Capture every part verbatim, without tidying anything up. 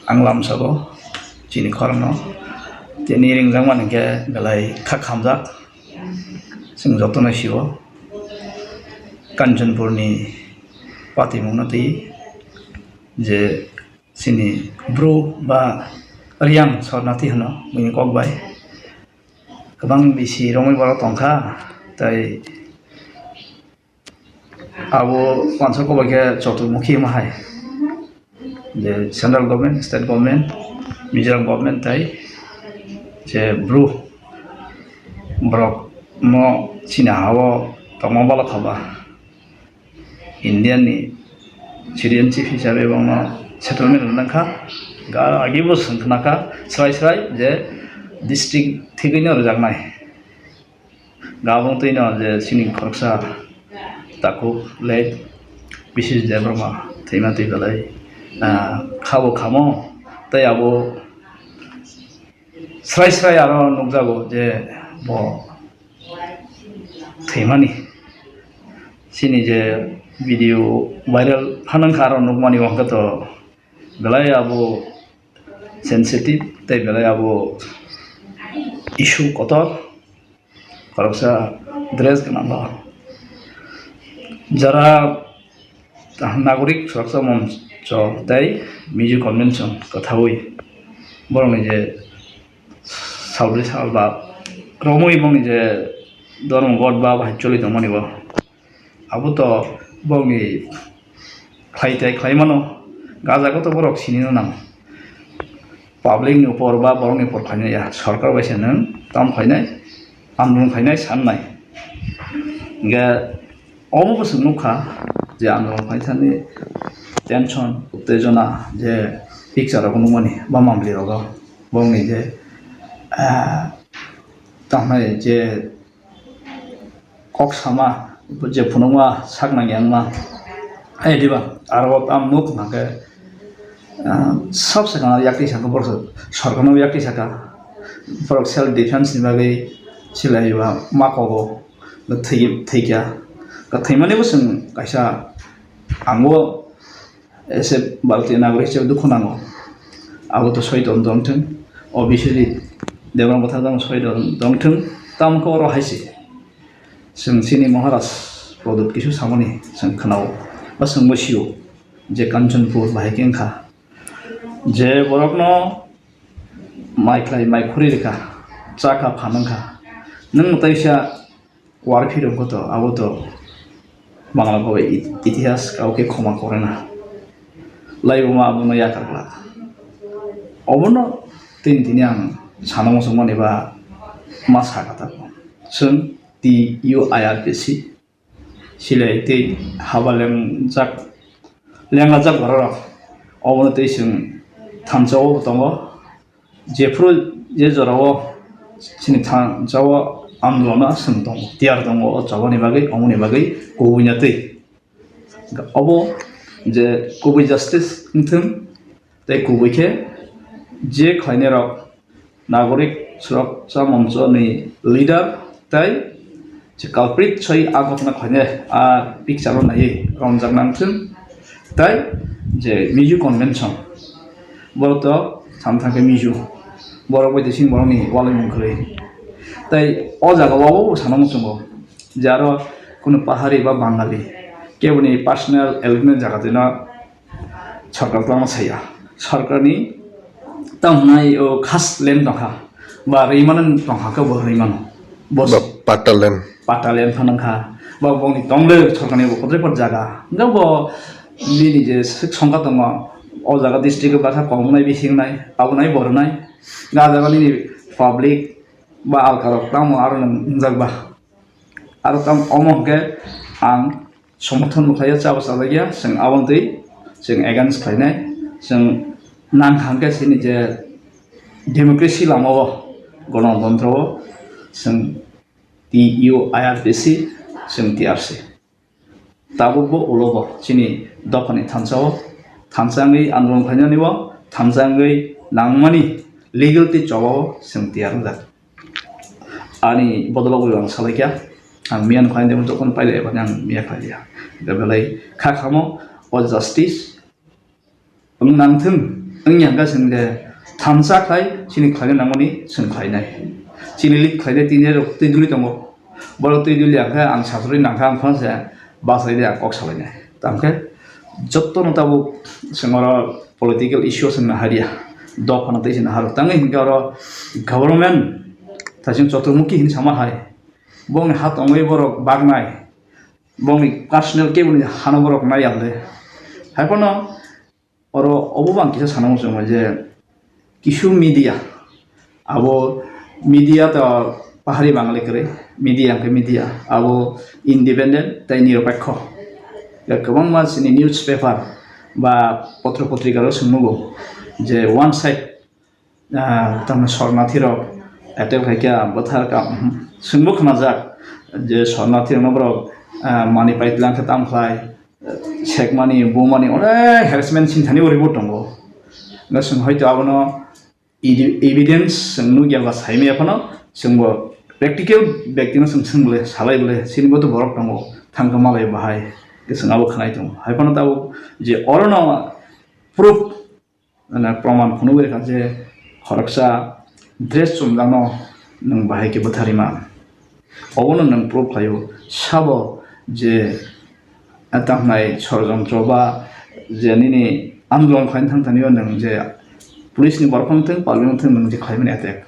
Ang lamsao chini khorokno tini ringjakmani hwnkhe belai kha khamjak. Chwng jotono sio Kanchanpurni patimungno twi je chini bru ba Riyang Sornathi hwno buini kok bai kwbang bisi romwi borok tongkha, tei abo wansuk bai khe choturmukhi wngma hai, je central government, state government, Mizoram government tei je bru borok no chini ha-o tongma bala khaba. Indian ni citizenship hisabe bono settlement rwna kha. Ga agi bo swng khna kha srai srai je district thigwi no rwjaknai. Ga bo twi no je chini khoroksa takhuk late Bisis Debbarma thwima twi belai, ah, kha bo khamo tei abo srai srai aro nukjago je bo thwimani. Chini je video viral phanang kha aro nukmani bo hwnkhe to belai abo sensitive tei belai abo issue kotor. Khoroksa dress gwnang bo. Jara nagorik suraksa moncho tei Mizo convention kwthaui borokni je salbri salba romwi bongni je dhormo god ba bahai choli tongmani bo. Abo to bongni khlai tai khlai mano, ga jaga to borok sinino nang. Public ni upor ba borok ni upor khlainai ya, sorkar bai se nwng tam khlainai, andolon khlainai san nai. Hingke omo bo chwng nukha je andolon khlai thani tension, uttejona je picture rok nukmani ba mambli rogo bongni je, ah, tamo je kok sama je phunukma sak nang yang ma. Hai diba aro ang nuk hwnkhe, ah, sab se kana yakti saka borok sorkar no yakti saka borok self defense ni bagwi silai ba ma kogo thwi thwikya. Thwimani bo chwng kaisa ang bo ese Bharatiya nagorik hisabe dukhu nango. Abo to soi ton tong thung, obviously Debbarma bwthar jang soi ton tong thung, tamo khe oro hai se. Chwng chini Maharaj Pradyot kisu samani chwng khwnao, ba chwng bo sio je Kanchanpur bahai khe wngkha, je borokno mai khlai mai khuri rikha, cha kha phan wngkha, nwng mwtaisa war phirok to abo to Bangla kok it-, itihas kau khe khoma korena. Laibuma abono yakar glak. Obono tini tini ang sana muchungmani ba ma sakha ta. Chwng T U I R P C silai tei haba lengjak, lenglajak bororok. Obono tei chwng thansa o tongo. Jephru je jorao chini thansa o andolona chwng tongo, tiyar tongo o chobani bagwi, omoni bagwi kubui na twi. Obo je kubui justice wngthwng, tei kubui khe je khlainairok nagorik suraksa moncho ni leader tei je culprit soi a ghotna khlainai a picture o naiwi romjak nangthwng tei je Mizo convention borok to sam thangkhe Mizo borok bai tei sing borok ni walai mung kwrwi tei o jaga o bo sana muchungo je aro kunu pahari ba Bangali keboni personal agreement jaga dino sorkar tongma saya. Sorkarni tamo hwnai o khas land tongkha, ba rwi mano tongkha khe bo rwi mano. Bo ba patta land. Patta land phano wngkha. Ba bongni tongle sorkarni bo kotor kotor jaga. Hwnkhe bo bini je swk songkha tongo, o jaga district o baksa kong wngnai, bisi wngnai, abo nai bo rwnai. Ga jaga nini public ba alkarok tamo aro nang wngjak ba. Aro tamo omo hwnkhe ang somorthon bo khlaiya, chabo chalaiya, chwng aboni twi chwng against khlainai, chwng nang hwnkhe chini je democracy lama o, gonotontro o, chwng T U I R P C, chwng T R C. Tabuk bo ulo bo chini dophani thansa o, thansa wngwi andolon khlainani o, thansa wngwi nangmani legal tei choba o chwng tiyar wngjak. Ani bodol o bo ang salai kha. Ang miyan khlainai, jokhon pailai ebani ang miya khlai liya. Belai kha khamo o justice wng nang thung, Wngya hwnkhe chwng de thansa khlai chini khlaina nangmani chwng khlainai. Chini lead khlainai tini rok twi duli tongo. Borok twi duli hwnkhe ang satrui nangkha ang phano se bachai de ang kok salainai. Tamkhe jotono tabuk chwng oro political issue chwng naharya. Dophano tei se nahar. Tangwi hwnkhe oro government thaising choturmukhi hinwi sama hai. Bongni ha tongwi borok baknai. Bongni personal keboni hano borok nai yale. Hai phano oro obo bo ang kisa sana muchungo je kisu media, abo media to pahari Bangali kwrwi, media hwnkhe media, abo independent tei nirapekho. Ya kwbangma chini newspaper ba potro potrika rok chwng nugo je one side, ah, tamo sornathi rok attack khai kha, bwthar ka, chwngbo khwnajak je sornathi rokno borok, ah, mani paitlang khe tam khlai, sekmani, bumani, onek harassment sini thani o report tongo. Nga chwng hoito abono edi-, evidence chwng nukya ba saimaya phano chwngbo practical bektino chwng swng bole, salai bole, chini bo to borok tongo, thangkha malai bahai, ke chwng abo khwnai tongo. Hai phano tabuk je orono proof, mane, proman phunugwi rwkha je khoroksa dress chumjakno nwng bahai khe bwtharwi man. Obono nwng proof khlaio, sabo je, eh, tamhnai sorojontro ba je nini andolon khlaina thang thani o nwng je police ni borok wng thung, public wng thung, nwng je khlaimani attack.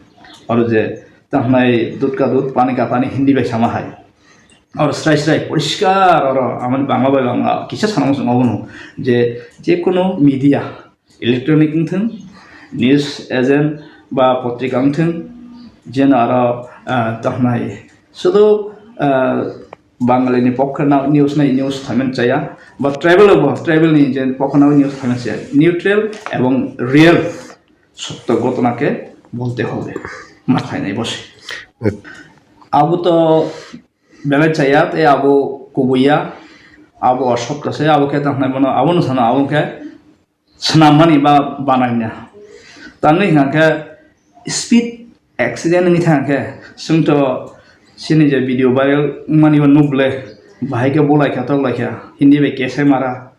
Oro je tamhnai dud ka dud, pani ka pani, Hindi bai sama hai. Oro srai srai poriskar oro amani Bangla bai Bangla kisa sana muchung obono je, je kunu media, electronic wng thung, news agent ba potrika wng thung, jeno aro, ah, tamhnai sudu, ah, Bangali ni pokha na news nai news khlaimani chaya, ba tribal bo tribal ni je pokha na news khlaimani chaya, neutral ebong real sotto ghotona ke bolte hobe, ma khlainai bo se. Abo to belai chaya tei abo kubuya, abo osotto se, abo khe tamhnai bono, abono sana, abo khe swnammani ba banaina. Tangwi hwnkha khe speed accident wngwi thang khe chwng to chini je video viral wngmani o nuk le, bahai khe bolai kha tok lai kha, Hindi bai kesai mara,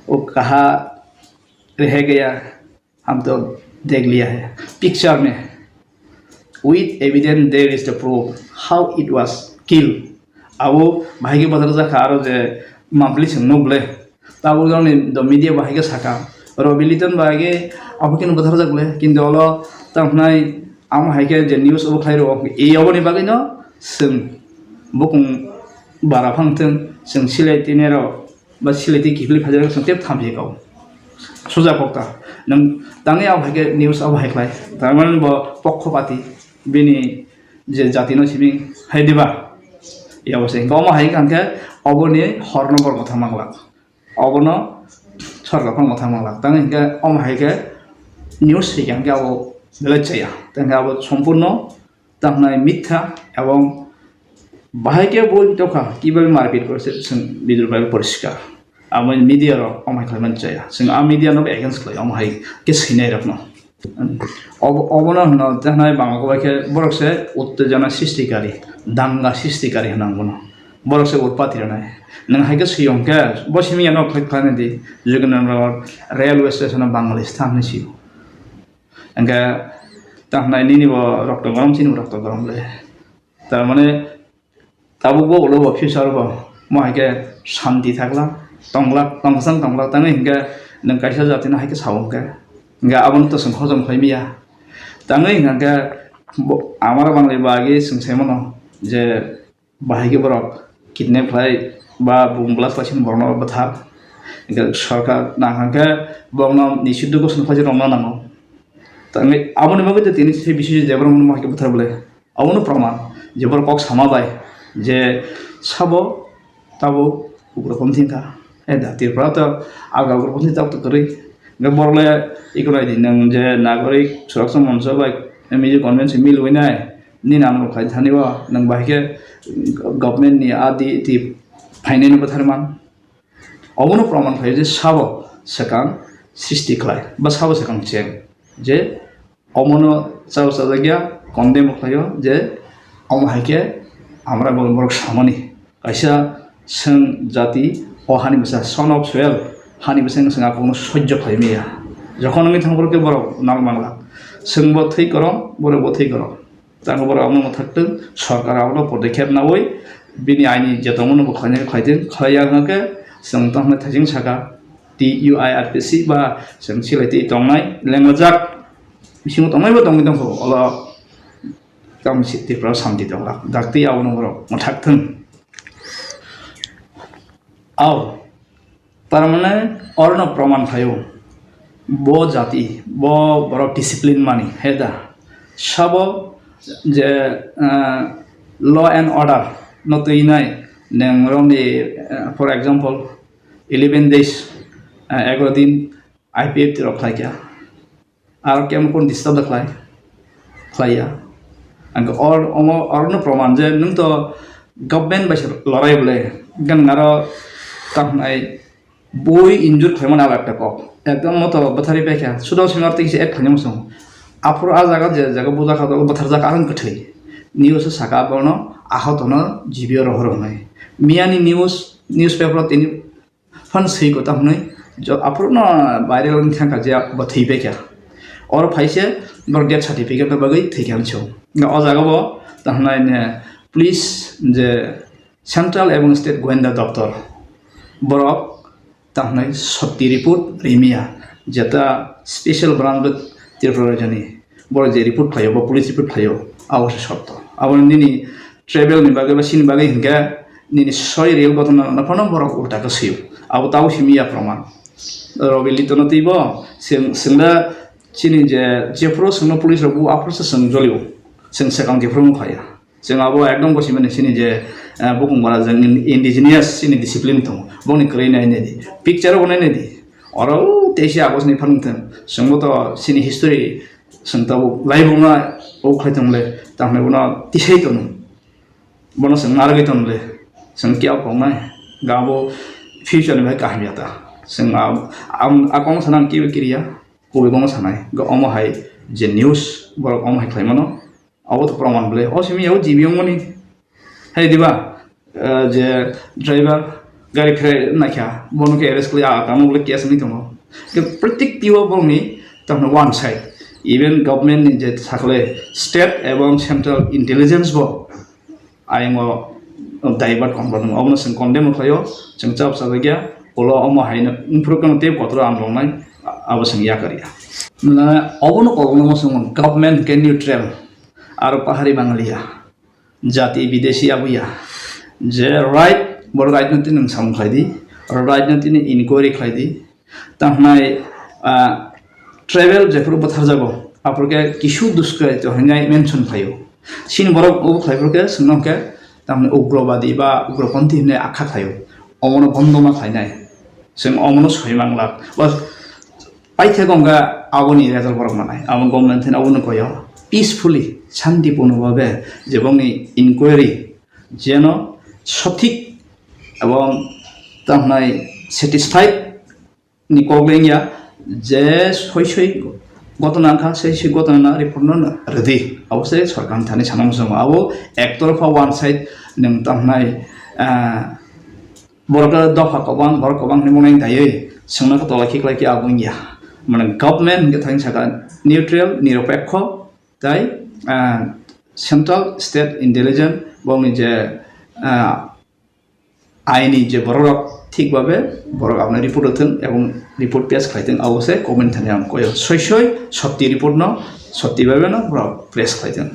o kaha rehe gaya, hum to dekh liya hai, picture mein with evidence there is the proof how it was killed. Abo bahai khe bwthar jakha, aro je mampli chwng nuk le, tabuk joni do media bahai khe saka, Robi Liton bahai khe abo khe bwthar jak le, kintu olo tamhnai amo hai khe je news obo khlai rwo, e oboni bagwi no chwng bukung bara phang thung, chwng silai tini rok ba silai tei kiphilwi phaijak chwng tei thamchi kau. Suja kokta. Nwng tangwi abo hai khe news abo hai khlai. Tar mane bo pokkhopati bini je jati no simi hai diba? Yabo se. Omo hai wngkha khe oboni horno borok thang manglak. Obono sorkar phang thang manglak. Tangwi hwnkhe omo hai khe news hai khe abo belai chaya. Tangwi abo sompurno tamhnai mitha ebong bahai khe bo tokha kibabe marpit kore se chwng video bai poriskar. Amo media rok omo hai khlaimani chaya. Chwng a media no against khlai omo hai khe swinai rok no. Ob-, obono hwno tamhnai bangla khe borok se uttejona srishtikari, danga srishtikari hwna bono. Borok se utpati rwnai. Nwng hai khe swiyong khe bo simi ano khlai khlainai di Joginder Nagar railway station o Bangladesh thangnai sio. Hingke tamhnai nini bo rokto gorom chini bo rokto gorom le. Tar mane tabuk bo ulo bo future bo mo hai khe shanti thakla, tongla, tongsan tongla tangwi hingke nwng kaisa jati no hai khe sao hingke. Hingke abono to chwng hojom khlai maya. Tangwi hingke bo amar bangli bagwi chwng sai mano je bahai khe borok kidnap khlai ba bum blast khlai sini borokno bwthar. Hingke sorkar nang hingke borokno nishiddo ghoshona khlai rwna nango. Tangwi aboni bagwi tei tini se bisi je borokno bahai khe bwthar bole. Abono proman je borok kok sama bai je sabo tabuk ugrupon thengkha. Eda Tripura to aga ugrupon theng tabuk to kwrwi. Hingke borok le iko nai di nwng je nagorik suraksa moncho bai M E G convention milwi nai. Nini ang rok khai thani o nwng bahai khe government ni a di ti phainai no bwthar man. Obono proman khlai je sabo swkang srishti khlai ba sabo swkang cheng je omono chao chajakya condemn khlaio je omo hai khe amra borok samani kaisa chwng jati o hani bwsa son of soil hani bwsa wng chwng akhokno sojjo khlai maya. Jokhon wngwi thang borok khe borok nal mangla. Chwngbo thwi korom, borokbo thwi korom. Tamo borok abono mwthaktung, sorkar abono podokkhep nawi bini aini je tongmano bo khlainai khlaiteng, khlaiya hwnkhe chwng tongmani thaising saka T U I R P C ba chwng silai twi tongnai lenglajak bisingo tongnaibo tongwi tongkho, olo tamo si Tripura santi tonglak, daktwi abono borok mwthaktung. Ao, tar mane orono proman khlaio, bo jati, bo borok discipline mani, he da? Sabo je, ah, law and order no twinai, neng romni, ah, for example, eleven days, ah, egaro din I P F T rok khlaikha. Aro kemo kun disturb da khlai, khlaiya. Ang or, omo, orono proman je nwng to government bai se lorai bole, gan aro tang nai bui injure khlaimani abo ekta kok. Ekdom mo to bwtharwi paikha, sudo senior tei kisa act khlainai muchung. Aphuru a jaga je jaga bujakha to bwtharjak ang kwthwi. News o saka abono ahotono G B O rohor hwnwi. Miyani news, newspaper o tini phano swi kota hwnwi jo-, aphuru no viral wng thangkha je bo thwi paikha. Oro phaise borok death certificate no bagwi thwikha hinwi sio. O jaga bo tamo hwnwi ne police je central ebong state goinda doptor borok tamo hwnwi sotti report rimiya, jeta special branch bo Tripura rajyoni borok je report khlaio, bo police report khlaio, abo se sotto. Abo nini travel ni bagwi ba sini bagwi hinkhe nini soi real gotona no phano borok ulta khe sio. Abo tabo simi ya proman. Robi lito no twibo, seng, sengda chini je, jephuru sengno police rok bu aphuru se seng jolio. Seng sekang jephuru mo khaya. Seng abo ekdom gosi mani sini je, eh, bukung bara jeng in-, indigenous sini discipline tongo. Bongni kwrwi nai nai di. Picture bo nai nai di. Oro teisi agos ni phanung thang. Sengbo to sini history seng tabo laibuma o khlai tong le, tamo hwnwi bono tisai tong. Bono seng narwgwi tong le, seng kiyao kongnai, ga bo future ni bai kaham ya ta. Seng a, am, a kong sana ang kibe kiriya, kubui kong sanai. Ga omo hai je news, borok omo hai khlai mano, abo to proman bole. O simi yao G B wng mani. Hai diba, eh, je driver gari phre naikha, bono khe arrest khlai, a kamo bole case wngwi tongo. Ke pratik tiwa borokni, tamo one side. Even government ni je sakle state ebong central intelligence bo ayang o divert kong borok. Obono seng condemn khlaio, seng chap chajagya, ulo omo haino improve kano tei kotor ang longnai, abo seng yakar ya. Na, obono kok no seng government ke neutral, aro pahari Bangaliya, jati bidesi abuya. Je right, boro right no tini samung khlai di, right no tini inquiry khlai di, Tang hnai, ah, tribal jephuru bwtharjago, aphuru khe kisu duskrai to hinwi mention khlaio. Chini borok obo khlai phuru khe chwngno hwnkhe tamni ugrobadi ba ugroponthi hinwi akha khlaio. Omono bondoma khlainai. Chwng omono soi manglak. Ba paithak wngkha aboni result borok manai. Abo government thani abono koyo. Peacefully, shantiporno bhabe je bongni inquiry jeno sothik ebong tang hnai satisfied ni kok le wngya je soi soi gotona wngkha, soi soi gotona report no rwdi. Abo se sorkar ni thani sana muchungo. Abo ektorpha one side nwng tamo hwnai, ah, borok dopha kwbang, borok kwbang hinwi mwnai daiwi swngno khe tola khiklai khe abo wngya. Mane government hwnkhe thani saka neutral, niropekho tai, ah, central state intelligence bongni je, ah, aini je borok rok thik babe borok aboni report rwthwng ebong report pass khlai thwng, abo se comment thani ang koyo soi soi sotti report no sotti babe no borok press khlai thwng.